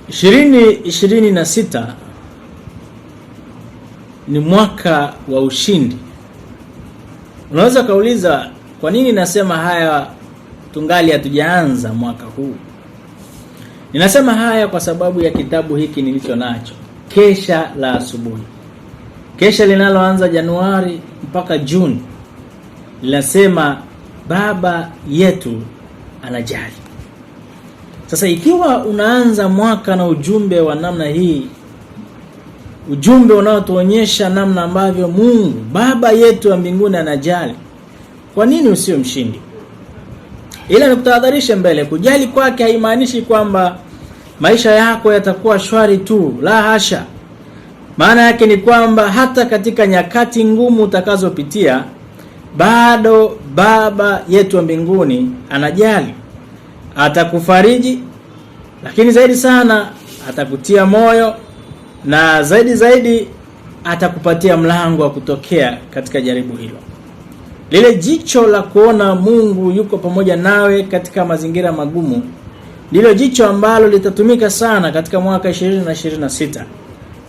2026 ni mwaka wa ushindi. Unaweza ukauliza kwa nini nasema haya tungali hatujaanza mwaka huu? Ninasema haya kwa sababu ya kitabu hiki nilicho nacho, Kesha la Asubuhi, kesha linaloanza Januari mpaka Juni, linasema Baba yetu anajali. Sasa ikiwa unaanza mwaka na ujumbe wa namna hii, ujumbe unaotuonyesha namna ambavyo Mungu Baba yetu wa mbinguni anajali, kwa nini usio mshindi? Ila nikutahadharishe mbele, kujali kwake haimaanishi kwamba maisha yako yatakuwa shwari tu, la hasha. Maana yake ni kwamba hata katika nyakati ngumu utakazopitia, bado Baba yetu wa mbinguni anajali, atakufariji, lakini zaidi sana atakutia moyo, na zaidi zaidi atakupatia mlango wa kutokea katika jaribu hilo. Lile jicho la kuona Mungu yuko pamoja nawe katika mazingira magumu ndilo jicho ambalo litatumika sana katika mwaka 2026.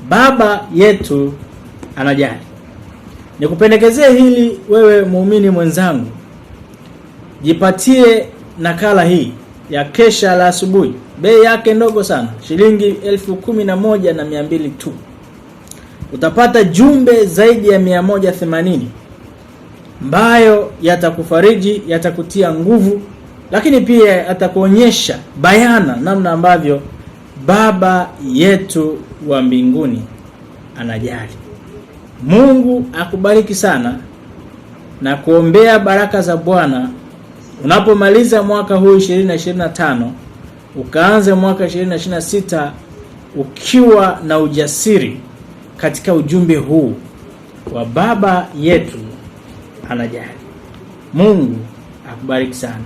Baba yetu anajali. Nikupendekezee hili wewe muumini mwenzangu, jipatie nakala hii ya Kesha la Asubuhi. Bei yake ndogo sana, shilingi 11,200 tu. Utapata jumbe zaidi ya 180 ambayo yatakufariji, yatakutia nguvu, lakini pia yatakuonyesha bayana namna ambavyo Baba yetu wa mbinguni anajali. Mungu akubariki sana na kuombea baraka za Bwana unapomaliza mwaka huu 2025 ukaanze mwaka 2026 ukiwa na ujasiri katika ujumbe huu wa Baba yetu anajali. Mungu akubariki sana.